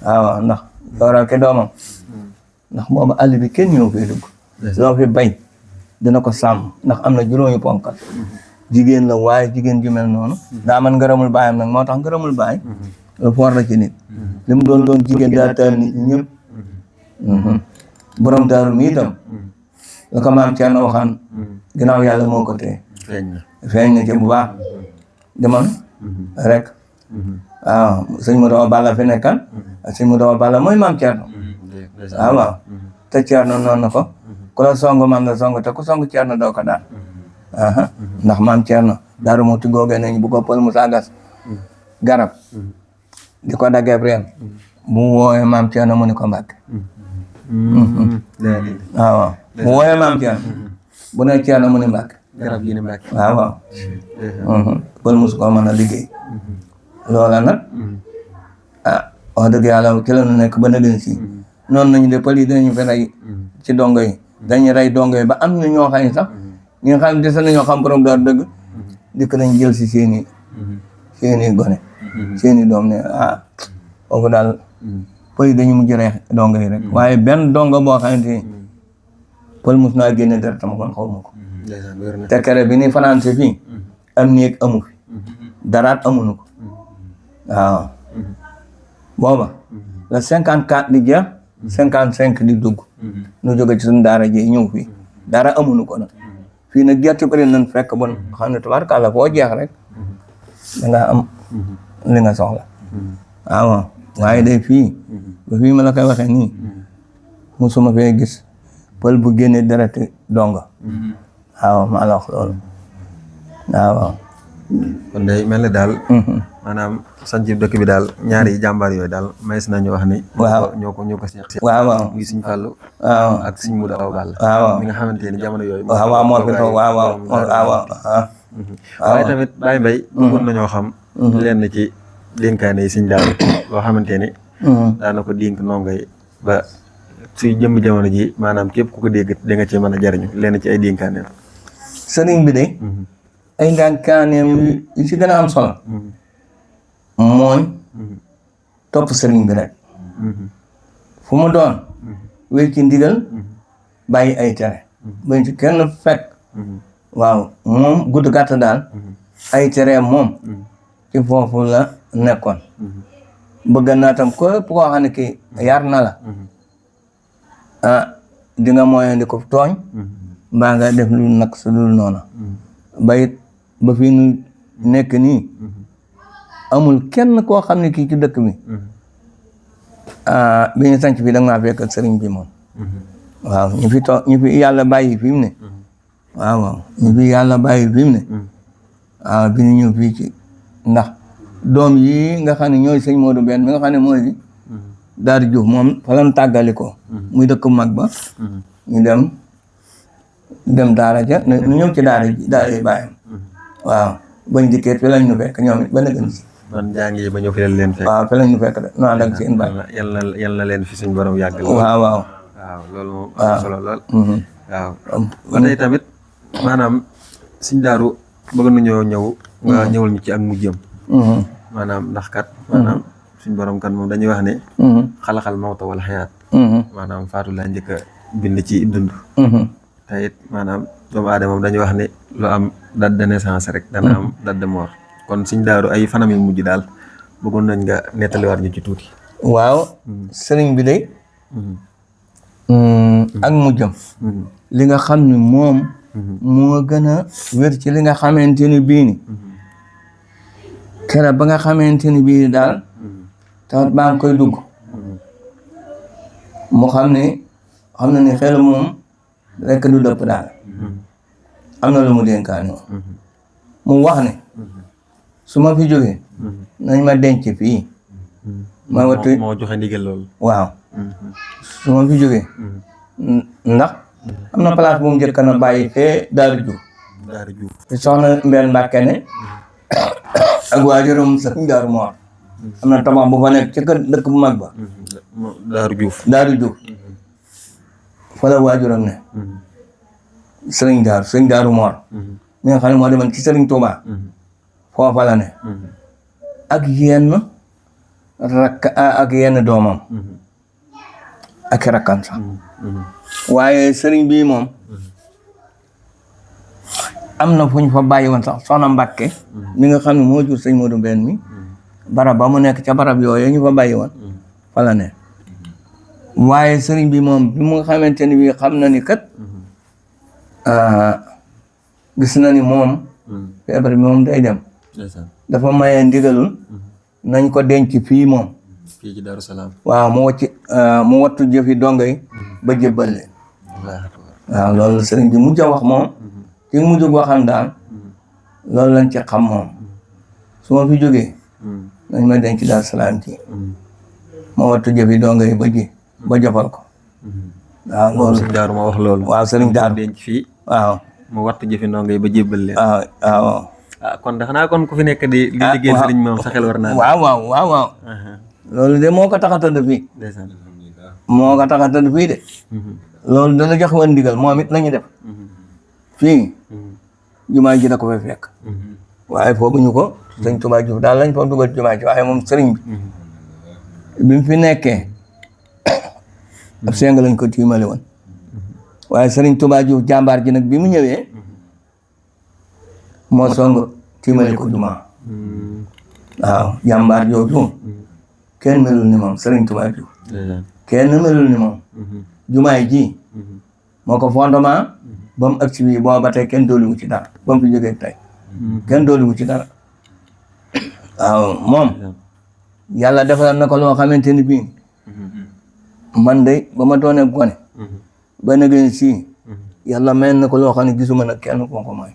waaw ndax dooral ke doomam ndax booba àll bi kenn ñëw fii dugg loo fi bay dina ko sàmm ndax am na juróomi ponkal jigéen la waaye jigéen ju mel noonu daa man ngërëmul baayam nag moo tax ngërëmul baay lu foor la ci nit li mu doon jigéen daa taal nit ñëpp borom daaru mi itam la ko maam Thierno waxaan ginnaaw yàlla moo ko téye feeñ na ci bu baax demoon rek waaw sëñ mu dawa balla fi nekkan sëñ mu dawa balla mooy maam Thierno waaw waaw te Thierno noonu na ko ku la song maam la song te ku song Thierno doo ko daal ndax maam Thierno daaru moo ti googee nañ bu ko pël mu saagas garab di ko daggeeb reen bu wooyee maam Thierno mu ni ko mbàkke waaw waaw bu wooyee maam Thierno bu ne Thierno mu ni mbàkke garab gi ni mbàkke waaw waaw pël musu ko mën a liggéey loola nag wax dëgg yàlla ci la ñu nekk ba nëgën si noonu nañu de pël yi dañu fi rey ci dongo yi dañuy rey dongo yi ba am na ñoo xam ne sax ñi nga xam ne des nañoo xam borom daaru dëgg dikk nañ jël si seeni gone seeni doom ne foofu daal pël yi dañu mujj reex donga yi rek waaye benn donga boo xamante ni pël mus naa génne dara tam kon xaw ma ko te kere bi ni fanaan si fii am néeg amu fi daraat amuñu ko waaw booba la 54 di jeex 55 di dugg nu jóge ci suñu daara ji ñëw fii dara amuñu ko nag fii nag gerte bëri nañ fekk bon xam ne tubaarkàlla foo jeex rek danga am li nga soxla waaw waaye day fii ba fii ma la koy waxee nii musuma fee gis pël bu génne dereti donga waaw maa la wax loolu waaw kon day mel ni daal maanaam sanc dëkk bi daal ñaari jàmbaar yooyu daal mays nañu wax ni waaw ñoo ko seex waaw muy Sëñ Fallu waaw ak Sëñ Mudu Awa Balla waaw mi nga xamante ni jamono yooyu waaw moo fi toog waaw waaye tamit Baye Mbaye bëggoon nañoo xam lenn ci dénkaane yi Sëñ Daaru loo xamante ni daana ko dénk ndongo yi ba suy jëmm jamono ji maanaam képp ku ko dégg da nga ci mën a jariñu lenn ci ay dénkaane sëriñ bi de ay ndànkaaneem yu ci gën a am solo mooy topp sëriñ bi rek fu mu doon wéy ci ndigal bàyyi ay tere bañ ci kenn fekk waaw moom gudd gàtt daal ay tere moom ci foofu la nekkoon bëgg naa tam képp koo xam ne kii yar na la di nga moyen di ko tooñ mbaa nga def lu nag su dul noonu bayit ba fii nu nekk nii amul kenn koo xam ne kii ci dëkk bi bi ñu sanc fi da nga maa fekk ak sëriñ bi moom waaw ñu fi yàlla bàyyi fi mu ne waaw ñu fi yàlla bàyyi fi mu ne waaw bi ñu ñëw fii ci ndax doom yi nga xam ne ñooy sëñ Modou benn mi nga xam ne mooy Daaru Juuf moom fa lañ tàggali ko muy dëkk mag ba ñu dem daara ja ñu ñëw ci daara yi bàyyam waaw bañ dikkee fi lañ ñu fekk ñoom it ba nëgën si man jàngi ba ñëw fi leen fekk waaw fi lañ ñu fekk de non dag seen baay yal na leen fi suñ borom yàggal waaw waaw loolu moom am solo lool waaw ba tey tamit maanaam Sëñ Daaru bëgg nañoo ñëw nga ñëwal ñu ci ak mujjam maanaam ndax kat maanaam suñ borom kan moom dañuy wax ne xalaxal mawta wala xayaat maanaam faatu laa njëkk a bind ci dund te it maanaam doomu aadama moom dañuy wax ne lu am date de naissance rek dana am date de mort kon Sëñ Daaru ay fanam yu mujj daal bëggoon nañ nga nettaliwaat ñu ci tuuti waaw sëriñ bi de ak mujjam li nga xam ne moom moo gën a wér ci li nga xamante ni bii ni kera ba nga xamante ni bii daal tawat baa ngi koy dugg mu xam na ni xel moom rekk du dëpp daal am na lu mu dénkaan mu wax ne su ma fi jógee nañ ma denc fii ma wattu moo joxe ndigal loolu waaw su ma fi jógee ndax am na place bu mu njëkk na bàyyi fee Daaru Juuf soxna Mbène Mbàkke ne ak waajuram Sëñ Daaru Moor am na tabax bu fa nekk ci kër dëkk bu mag ba Daaru Juuf fa la waajuram ne Sëriñ Daaru Moor mi nga xam ne moo demoon ci Sëriñ Tuubaa foofa la ne ak yenn doomam ak rakkam sax waaye sëriñ bii moom am na fu ñu fa bàyyi woon sax soxna Mbàkke mi nga xam ne moo jur sëñ Modou Mbène mi barab ba mu nekk ca barab yooyu ñu fa bàyyi woon fa la ne waaye sëriñ bi moom bi mu nga xamante ni bii xam na ni kat gis na ni moom feebar bi moom day dem dafa maye ndigalul nañ ko denc fii moom fii ci Daaru Salaam waaw mu wattu jëfi dongo yi ba jébbal leen waaw loolu sëriñ bi mujj a wax moom ci mujj waxam daal loolu lañ ci xam moom su ma fi jógee nañ ma denc Daaru Salaam ci ma wattu jëfi dongo yi ba jëfal ko waaw loolu Sëñ Daaru ma wax loolu waaw sëriñ Daaru denc fii waaw mu wattu jëfi ndongo yi ba jébbal leen waaw kon xanaa kon ku fi nekk di liggéey sëriñ moom sa xel war naa waaw loolu de moo ko tax a tëdd fii moo ko tax a tëdd fii de loolu dana jox woon ndigal moom it lañu def fii jumaa ji da ko fay fekk waaye fooguñu ko sëñ Tuubaa Juuf daal lañ fa dugal jumaa ji waaye moom sëriñ bi mu fi nekkee ab seng lañ ko tiimale woon waaye Sëriñ Tuubaa Juuf jàmbaar ji nag bi mu ñëwee moo song tiimale ko jumaa waaw jàmbaar jooju kenn melul ni moom Sëriñ Tuubaa Juuf kenn melul ni moom jumaay ji moo ko fondement ba mu agsi bii boo ba tey kenn dooliwu ci dara ba mu fi jógee tey kenn dooliwu ci dara waaw moom yàlla defal na ko loo xamante ni bii man de ba ma doonee gone ba nageen si yàlla may na ko loo xam ne gisuma nag kenn ko ko may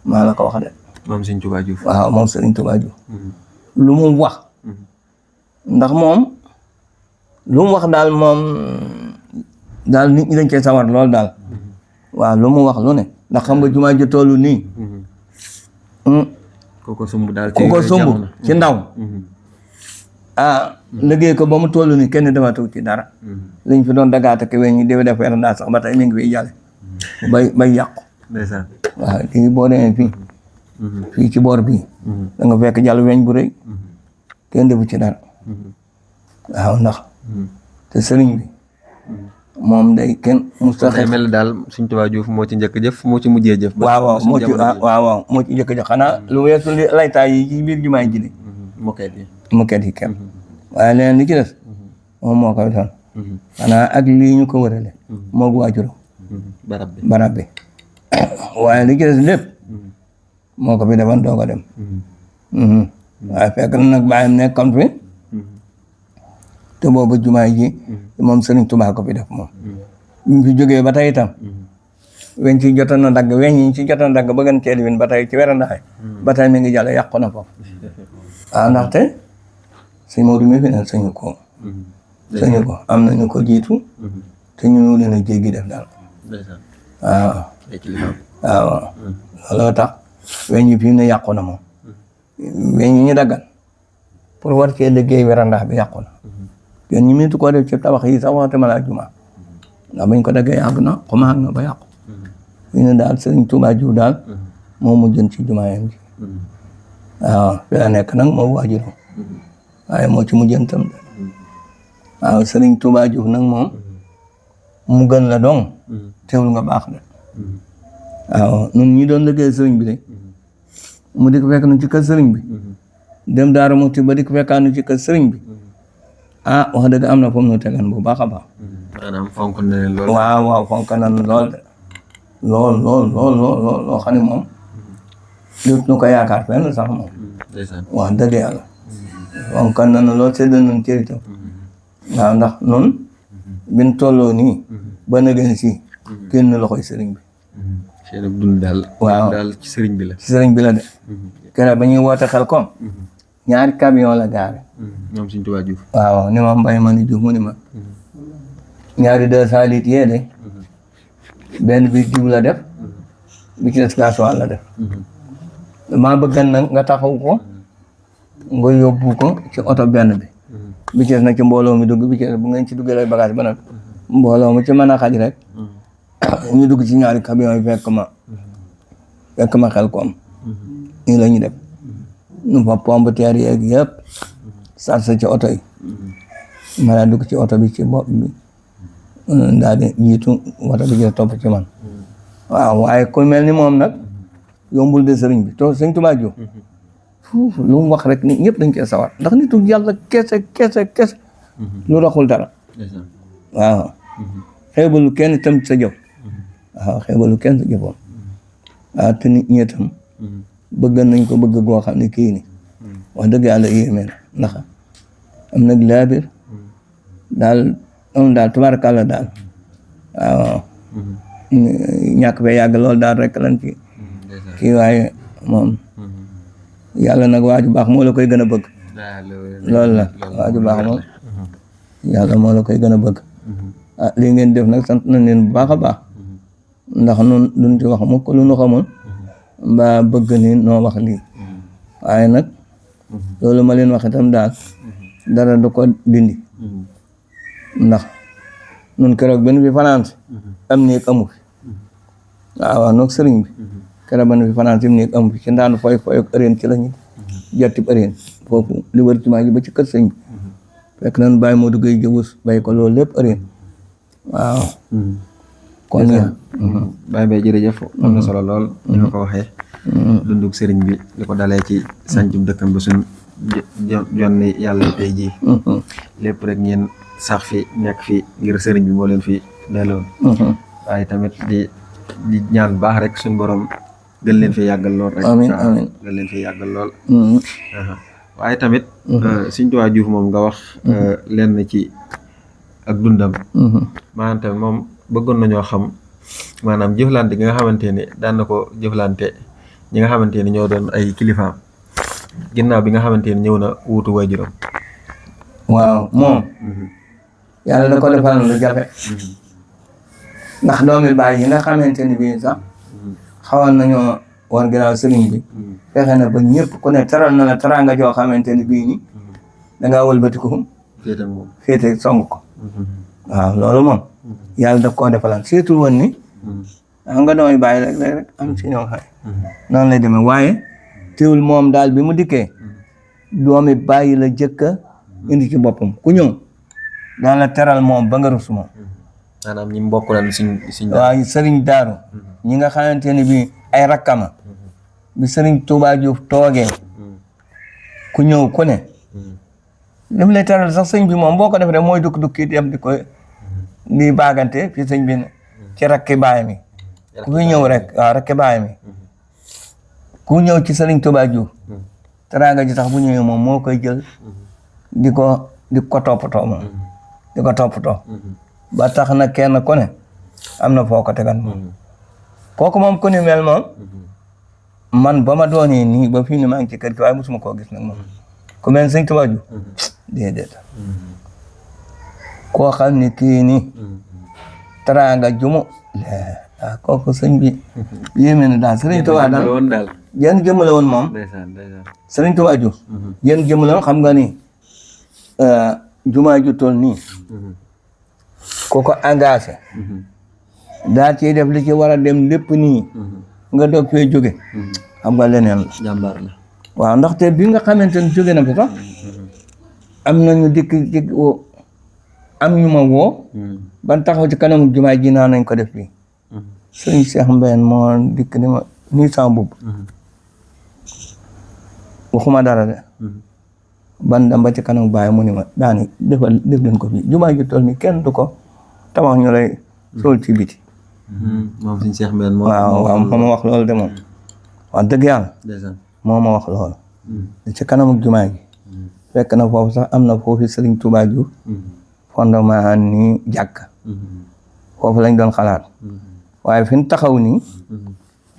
maa la ko wax de moom Sëriñ Tuubaa Juuf waaw moom Sëriñ Tuubaa Juuf lu mu wax ndax moom lu mu wax daal moom daal nit ñi dañ cee sawar lool daal waaw lu mu wax lu ne ndax xam nga jumaa ji tollu nii kooko sumb daal kooko sumb ci ndaw liggéey ko ba mu toll nii kenn defatu ci dara liñ fi doon dagaata ke weñ ñi déwe def weer daa sax ba tey mi ngi fiy jàlle bay yàqu ndeysaan waaw lii boo demee fii ci boor bii da nga fekk jàll weñ bu rëy kenn defu ci dara waaw ndax te sëriñ bi moom day kenn day mel daal Sëriñ Tuubaa Juuf moo ci njëkk jëf moo ci mujjee jëf waaw moo ci njëkk jëf xanaa lu weesu li laytaay yi ci biir jumaay ji de mukket yi kenn waaye leneen li ci des moom moo koy doon xanaa ak lii ñu ko wërale moo gu waajuro barab bi waaye li ci des lépp moo ko fi defoon doog a dem waaye fekk na nag bàyyam nekkoon fi te boobu jumaay ji moom Sëriñ Tuubaa ko fi def moom ñu fi jógee ba tey itam weñ ci jotoon na dagg weñ yi ci jotoon na dagg ba gën cee win ba tey ci werandaay ba tey mi ngi jàll yàqu na foofu waaw ndaxte sëñ Maodo mi fi ne sañu ko am nañu ko jiitu te ñu leen a jéggi def daal waaw looloo tax weñ yi fi mu ne yàqu na moom weñ yi ñu daggal pour war cee liggéey werandaay bi yàqu na kenn ñu mënatu koo def ci tabax yi sax waxtama la jumaa ndax bañ ko daggee yàgg na xumaag na ba yàqu fii ne daal Sëriñ Tuubaa Juuf daal moo mujjoon ci jumaayam ji waaw fi la nekk nag moo waajuro waaye moo ci mujjoon tam de waaw Sëriñ Tuubaa Juuf nag moom mu gën la dong teewul nga baax de waaw ñun ñi doon liggéey sëriñ bi de mu di ko fekk nu ci kër sëriñ bi dem Daaru Muxti ba di ko fekkaanu ci kër sëriñ bi wax dëgg am na fu mu nu tegan bu baax a baax. maanaam fonk na leen lool. waaw fonk na lool de lool loo xam ne moom lépp nu ko yaakaar fenn sax moom. wax dëgg yàlla. fonk na lool sedd nañ cër itam. waaw ndax noonu bin tolloo nii ba nëgën si kenn loxoy sëriñ bi. seen dund daal. waaw daal ci sëriñ bi la. ci sëriñ bi la de. keroog ba ñuy woote Xelkom. ñaari camion la gaare. ñoom Sëriñ Tuubaa Juuf. waaw ni ma mbay ma ni Juuf mu ni ma. ñaari 200 litres yee de. benn bi diw la def. bi ci des gasoil la def. maa bëgg nag nga taxaw ko. nga yóbbu ko ci oto benn bi. bi ci des nag ci mbooloo mi dugg bi ci des bu ngeen ci duggee lay bagage ba nag. mbooloo mu ci mën a xaj rek. ñu dugg ci ñaari camion yi fekk ma Xelkom. nii la ñuy def. nu fa pompe terre yeeg yëpp sarse ci oto yi ma daa dugg ci oto bi ci bopp bi daal di jiitu oto bi ci topp ci man waaw waaye ku mel ni moom nag yombul de sëriñ bi to Sëriñ Tuubaa Juuf foofu lu mu wax rek nit ñëpp dañ cee sawar ndax nitu yàlla kese lu raxul dara waaw xeebalu kenn tam sa jëf waaw xeebalu kenn sa jëfoon waaw te nit ñi itam bëgg nañ ko bëgg goo xam ne kii ni wax dëgg yàlla yéeme na ndax am nag laabir daal tubaarkàlla daal waaw ñàkk fee yàgg lool daal rek lan ci kii waaye moom yàlla nag waaju baax moo la koy gën a bëgg loolu la waaju baax moom yàlla moo la koy gën a bëgg lii ngeen def nag sant nañ leen bu baax a baax ndax nun duñ ci wax mukk lu nu xamul mbaa bëgg ni noo wax lii waaye nag loolu ma leen wax itam daal dara du ko dindi ndax nun keroog benn fi fanaan si am néeg amu fi waaw noog sëriñ bi keroog benn fi fanaan si am néeg amu fi ci ndaan foy ak ëreen ci lañu jattib ëreen foofu li wër ci maa ji ba ci kër sëriñ bi fekk nañ bàyyi moo duggee jëwus bàyyi ko loolu lépp ëreen waaw kon Baye Mbaye jërëjëf am na solo lool ni nga ko waxee dundug sëriñ bi li ko dalee ci sancum dëkkam ba suñ jonni yàlla tey jii lépp rek ngeen sax fi nekk fi ngir sëriñ bi moo leen fi delloon waaye tamit di ñaan baax rek suñ borom gën leen fi yàggal lool rek amiin amiin gën leen fi yàggal lool waaye tamit Sëriñ Tuubaa Juuf moom nga wax lenn ci ak dundam maanaam tamit moom bëggoon nañoo xam maanaam jëflante gi nga xamante ni daan na ko jëflante ñi nga xamante ni ñoo doon ay kilifaam ginnaaw bi nga xamante ni ñëw na wuutu waajuram waaw moom yàlla da ko defal lu jafe ndax doomi baay yi nga xamante ni bii sax xawoon nañoo war ginnaaw sëriñ bi fexe na ba ñëpp ku ne teral na la teraanga joo xamante ni bii ni dangaa wëlbatiku féete song ko waaw loolu moom yàlla daf koo defalan surtout woon ni xam nga doomi baay rek am si ñoo xam noonu lay demee waaye teewul moom daal bi mu dikkee doomi baay la jëkka indi ci boppam ku ñëw daan la teral moom ba nga rus moom maanaam ñi mbokk lan siñ waaw sëriñ daaru ñi nga xamante ni bii ay rakkama bi sëriñ Tuubaa Juuf toogee ku ñëw ku ne li mu lay teral sax sëñ bi moom boo ko def rek mooy dukki dem di ko di baagante fi sëñ bi ci rakki baay mi ku fi ñëw rek waaw rakki baay mi ku ñëw ci sëriñ Tuubaa Juuf teraanga ji sax bu ñëwee moom moo koy jël di ko toppatoo moom di ko toppatoo ba tax na kenn ku ne am na foo ko tegal moom kooku moom ku ni mel moom man ba ma doonee nii ba fii ne maa ngi ci kër gi waaye mosuma koo gis nag moom ku mel sëñ Tuubaa Juuf déedéet koo xam ni kii nii teraanga jumu waaw kooku sëñ bi yéeme na daal sëriñ Tuubaa daal yéen jëmm la woon moom sëriñ Tuubaa Juuf yéen jëmm la woon xam nga ni jumaa ju toll nii ku ko engagé daa ciy def li ci war a dem lépp nii nga doog fee jóge xam nga leneen la jàmbaar la waaw ndaxte bi nga xamante ni jóge na fi sax am nañu dikk am ñu ma woo ban taxaw ci kanamu jumaa ji naa nañ ko def fii sëñ Cheikh Mbène moo dikk ni ma nii sama mbubb waxuma dara de ban dem ba ci kanamu baay mu ni ma daani def leen ko fii jumaa ji toll ni kenn du ko tabax ñu lay sol ci biti moom sëñ Cheikh Mbène waaw moo ma wax loolu de moom wax dëgg yàlla moo ma wax loolu ci kanamu jumaa ji fekk na foofu sax am na foofu Sëriñ Tuubaa Juuf fondement ni jàkk foofu lañ doon xalaat waaye fi ñu taxaw nii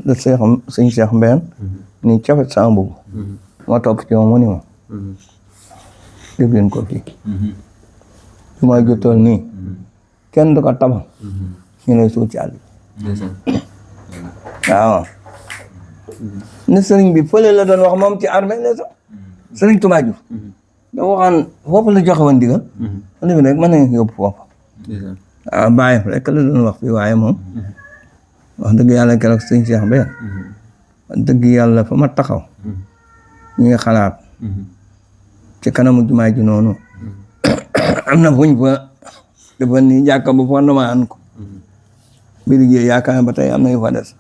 la sëñ Cheikh Mbène nii cafet sama mbubb moo topp ci moom mu ni ma def leen ko fii jumaa ju toll nii kenn du ko tabax ñu lay suul ci àll waaw ne sëriñ bi fële la doon wax moom ci armée la sax sëriñ Tuubaa Juuf da waxaan foofu la joxe woon digal ma ne rek mën nañ yóbbu foofu waaw bàyyi rek la doon wax fii waaye moom wax dëgg yàlla keroog sëñ Cheikh Mbène wax dëgg yàlla fa ma taxaw ñu ngi xalaat ci kanamu jumaa ji noonu am na fuñ fa dafa ni jàkka bu fondement an ko bi liggéey yaakaar ba tey am na yu fa des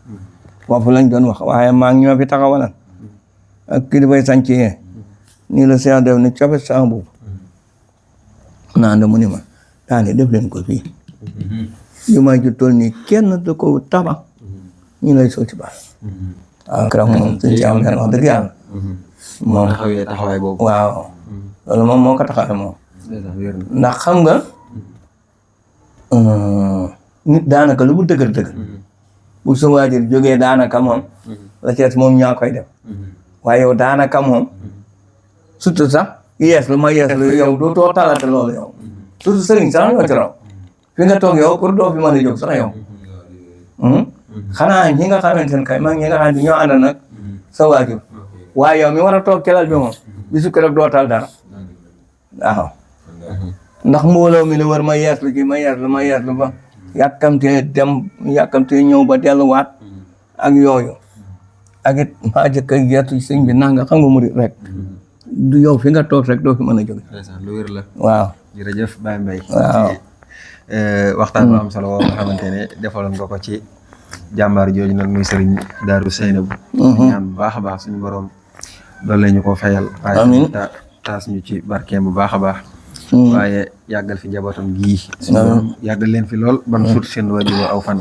foofu lañ doon wax waaye maa ngi ñoo fi taxawalan ak kii dafay sàncee nii la Cheikh def ni copet sama boobu naan da mu ni ma daane def leen ko fii jumaa ji toll nii kenn da ko tabax ñu lay soo ci baax waaw keroog moom sëñ Cheikh Mbène wax dëgg yàlla moom taxawaay boobu waaw loolu moom moo ko taxawee moom ndax xam nga nit daanaka lu mu dëgër bu sa waajur jógee daanaka moom la ceet moom ñaa koy def waaye yow daanaka moom surtout sax yees lu ma yees lu yow doo too talate loolu yow surtout sëriñ sax ñoo ci raw fi nga toog yow pour doo fi mën a jóg sax yow xanaa ñi nga xamante ne kay mag ñi nga xam ne ñoo ànd nag sa waajur waaye yow mi war a toog ci lal bi moom bisu ko rek doo tal dara waaw ndax mbooloo mi la war ma yees lu ci ma yees lu ba yàkkamtee dem yàkkamtee ñëw ba delluwaat ak yooyu ak it maa jëkk a yeetu sëñ bi nanga xam nga murit rek du yow fi nga toog rek doo fi mën a jóge lu wér la waaw jërëjëf Baye Mbaye waaw waxtaan bu am solo woo nga xamante ne defaloon nga ko ci jàmbaar jooju nag muy sëriñ Daaru Seynabu ñaan bu baax a baax suñu borom loolu la ñu ko fayal waaye taas ñu ci barkeem bu baax a baax waaye yàggal fi njabootam gii suñu borom yàggal leen fi lool ban suut seen wajur aw fan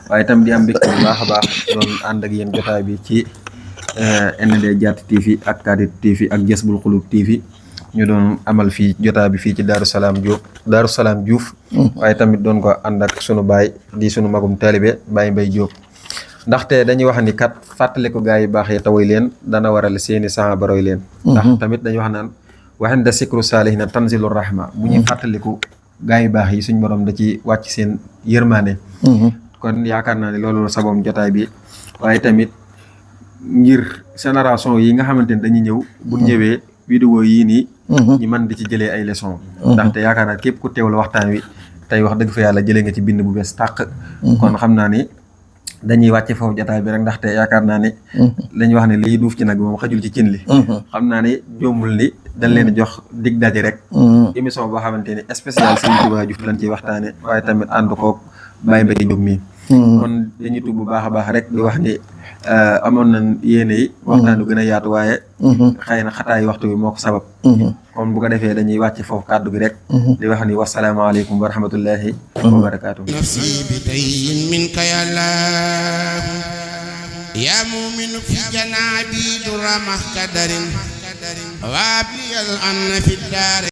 waaye itam di am mbégte bu baax a baax doon ànd ak yéen jotaay bi ci ND Diatta TV ak Kadi TV ak Jazbul Xulub TV ñu doon amal fii jotaay bi fii ci Daaru Salaam Diouf waaye tamit doon ko ànd ak sunu baay di sunu magum taalibe Baye Mbaye Diop ndaxte dañuy wax ni kat fàttaliku gaa yi baax yi tawoy leen dana waral seeni saxaaba roy leen ndax tamit dañuy wax naan waxen da sikru saalihina tanzilu rahma bu ñuy fàttaliku gaa yi baax yi suñ borom da ci wàcc seen yërmaane kon yaakaar naa ne loolu sagoom jotaay bi waaye tamit ngir génération yi nga xamante ne dañuy ñëw bu ñëwee vidéo yii nii ñi mën di ci jëlee ay leçon ndaxte yaakaar naa képp ku teewlu waxtaan wi tey wax dëgg fa yàlla jëlee nga ci bind bu bees tàq kon xam naa ni dañuy wàcce foofu jotaay bi rek ndaxte yaakaar naa ni lañuy wax ne lii duuf ci nag moom xajul ci cin li xam naa ni jombul ni dañ leen jox dig daje rek émission boo xamante ni spécial Serigne Touba Diouf lañ ciy waxtaane waaye tamit ànd koog Baye Mbaye Diop mii kon dañuy tudd bu baax a baax rek di wax ni amoon nañ yéene yi waxtaan du gën a yaatu waaye xëy na xataayi waxtu bi moo ko sabab kon bu ko defee dañuy wàcc foofu kàddu gi rek di wax ni wasalaamaaleykum wa rahmatullahi wa barakaatu nafsi bi tayyin minka yàlla yaa mu'minu fi janaabi dura mahkadarin wa abliyal anna fi daari